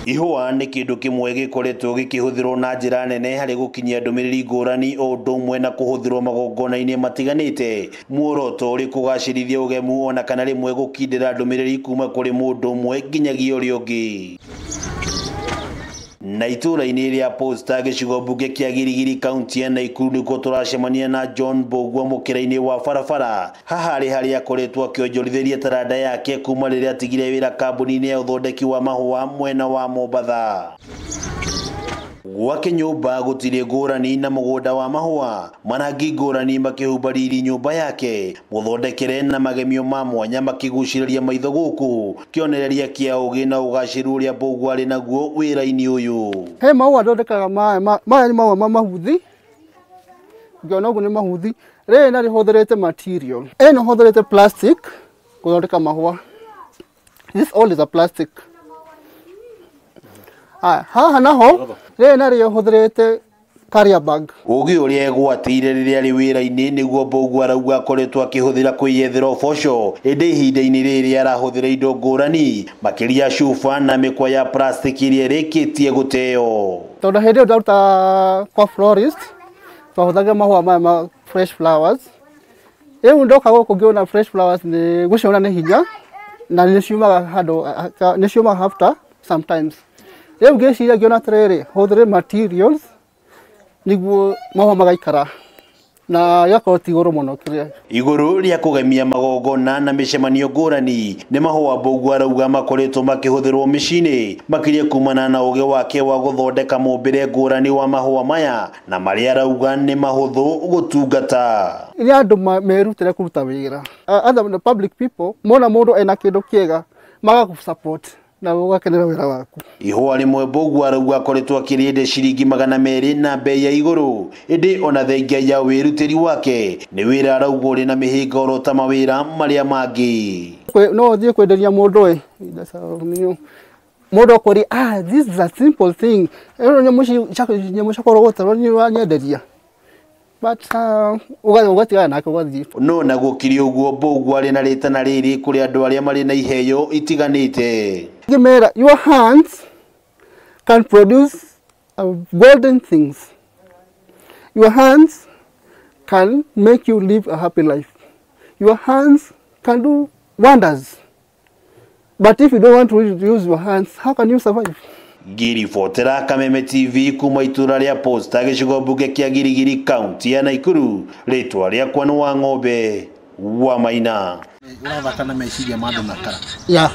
Ihũa nĩ kĩndũ kĩmwe gĩkoretwo gĩkĩhũthĩrwo na njĩra nene harĩ gũkinyia ndũmĩrĩri ngũrani o ũndũ ũmwe na kũhũthĩrwo magongona-inĩ matiganĩte. Muoroto ũrĩ kũgacĩrithia ũgemu ona kana rĩmwe gũkindĩra ndũmĩrĩri kuma kũrĩ mũndũ ũmwe nginyagia ũrĩa ũngĩ. Na itũũra-inĩ rĩa Posta gĩcigo mbunge kĩa Girigiri kaunti ya Nakuru nĩkuo tũracemania na John Mbũgua mũkĩra-inĩ wa barabara. Haha arĩ harĩa akoretwo akĩonjorithĩria taranda yake kuma rĩrĩa atigire wĩra kambuni-inĩ ya ũthondeki wa mahũa mwena wa Mombatha. Gwake nyũmba gũtirĩ ngũrani na mũgũnda wa mahũa, marangi ngũrani makĩhumba riri nyũmba yake, mũthondekere na magemio ma mwanya makĩgucĩrĩria maitho gũkũ, kĩonereria kĩa ũgĩ na ũgacĩru ũrĩa Mbũgua arĩ naguo wĩra-inĩ ũyũ. He mahũa thondekaga maya maya nĩ mahũa ma mahuthi, ngĩona ũguo nĩ mahuthi. Rĩrĩ na rĩhũthĩrĩte material ĩno, hũthĩrĩte plastic gũthondeka mahũa. This all is a plastic. Aya, haha naho rĩrĩ narĩo hũthĩrĩte carrier bag. Ũgĩ ũrĩa egwatĩire rĩrĩa arĩ wĩra-inĩ nĩguo Mbũgua arauga akoretwo akĩhũthĩra kwĩyethera ũboco, ĩndĩ ihinda-inĩ rĩrĩ arahũthĩra indo ngũrani makĩria cuba na mĩkwa ya plastic ĩrĩa ĩrĩkĩtie gũteo. Tondũ hĩndĩ ĩyo ndaruta kwa florist twahũthagĩra mahũa maya ma fresh flowers. Rĩu ndoka gũkũ ngĩona fresh flowers nĩ gũciona nĩ hinya na nĩ ciumaga handũ, nĩ ciumaga after sometimes. Rĩu ngĩciria ngĩona atĩrĩrĩ, hũthĩre materials nĩguo mahũa magaikara na igakorwo ti goro mũno kĩrĩa. Igũrũ rĩa kũgemia magongona na mĩcemanio ngũrani nĩ mahũa Mbũgua arauga makoretwo makĩhũthĩrwo mĩciĩ-inĩ makĩria kumana na ũgĩ wake wa gũthondeka mũmbĩre ngũrani wa mahũa maya na marĩa arauga nĩ mahũthũ gũtungata. Rĩrĩa andũ merutĩre kũruta wĩra, other the public people mona mũndũ ena kĩndũ kĩega magagũ support na ũgakenera wĩra waku. Ihũa rĩmwe Mbũgua arauga akoretwo akĩrĩendia ciringi 200 na bei ya igũrũ, ĩndĩ ona thengia ya wĩrutĩri wake nĩ wĩra arauga ũrĩ na mĩhĩnga oro ta mawĩra marĩa mangĩ. No ũthiĩ kwenderia mũndũ ĩ, mũndũ akwĩre, this is a simple thing. Ĩno nyamũ cia kũrogota nĩ ũranyenderia. But ũgatigana nake ũgathiĩ. No na gũkĩrĩ ũguo Mbũgua arĩ na rĩtana rĩrĩ kũrĩ andũ arĩa marĩ na iheo itiganĩte. Ngĩmera, your hands can produce golden things. Your hands can make you live a happy life. Your hands can do wonders. But if you don't want to use your hands, how can you survive? Ngĩribotera Kameme TV kuma itũra rĩa Posta gĩcigo mbunge kĩa Girigiri kaunti ya Nakuru, rĩtwa rĩakwa nĩ wa ng'ombe wa Maina. Ũrathaka na meciria ma andũ na kara. Yeah.